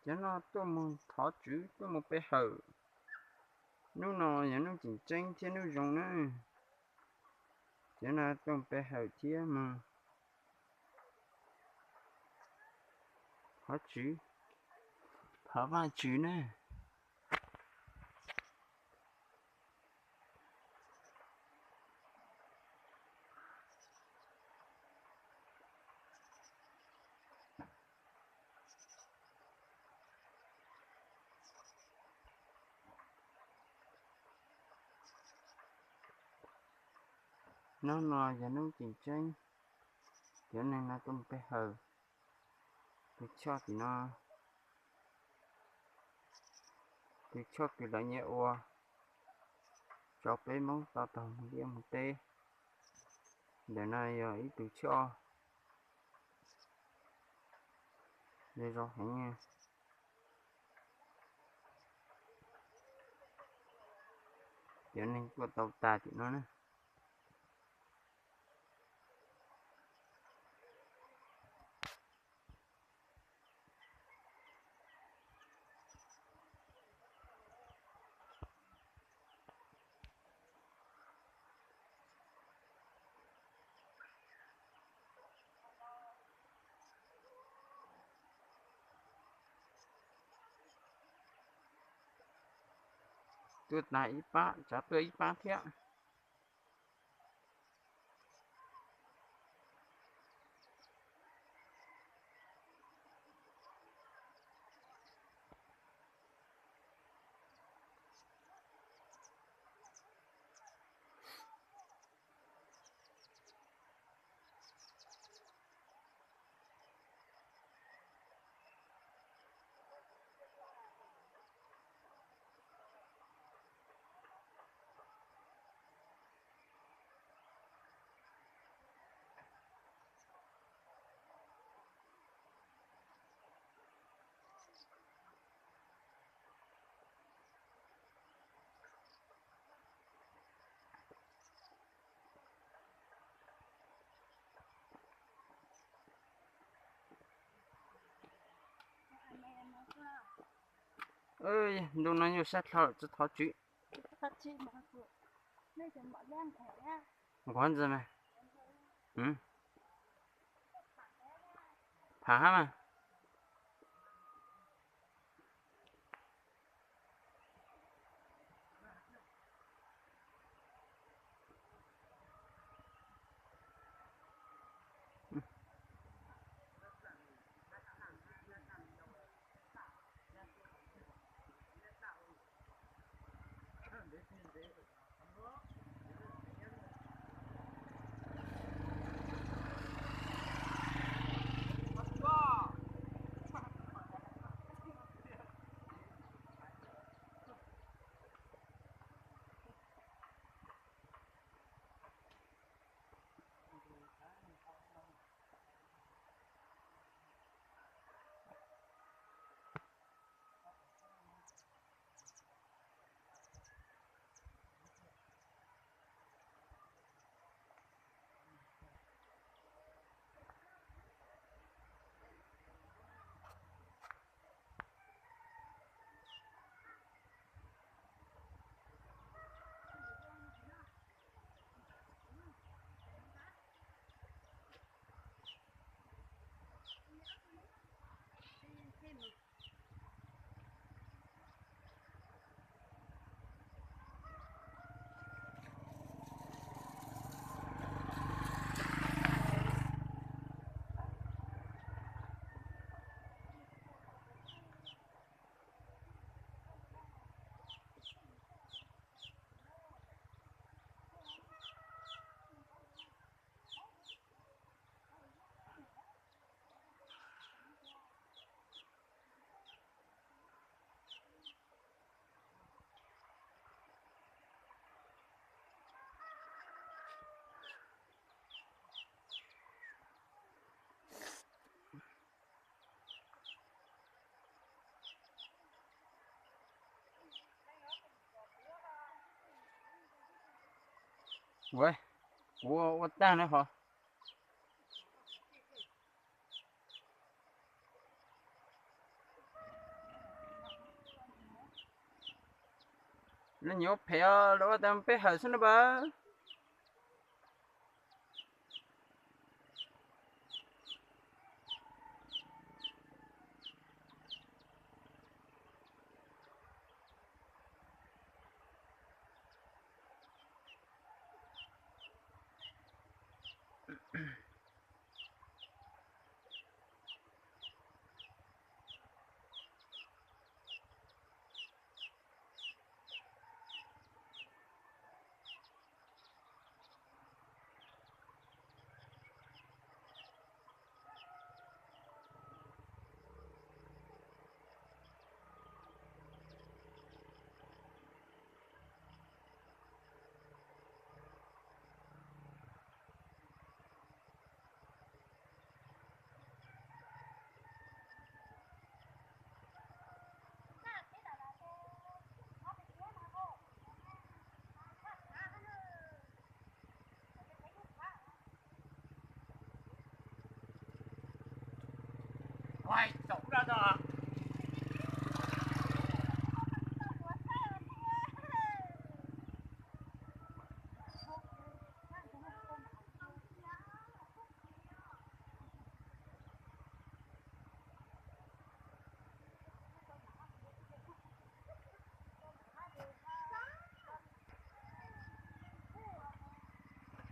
Cov no tuaj mus thov tswv, tuaj mus pe hawm. Hnub no yog hnub tseem ceeb thiab hnub zoo na. Cov no tuaj mus pe hawm thiab mus thov tswv, thov Vajtswv na. Hnub no yog hnub tseem ceeb, cov neeg no tuaj mus pe hawm. Tus choj tim no, tus choj kws lawv nyiam ua rau peb Hmoob tau taug mus liaj mus teb. Ntawm no yog ib tug choj zoo heev. Cov neeg tuaj tau tas tim no na. Tuaj tas ib pab, tsam tuaj ib pab thiab. Ntu no yuav sab dlhau tsi thov tswv. Nquav ntxiv mas. Pham hab mas. Ua, kuv ua tag na hov. Lawv nyiam ua phem os, lawv ua tas peb hawm xwb no pas. Ua, tau dab tso.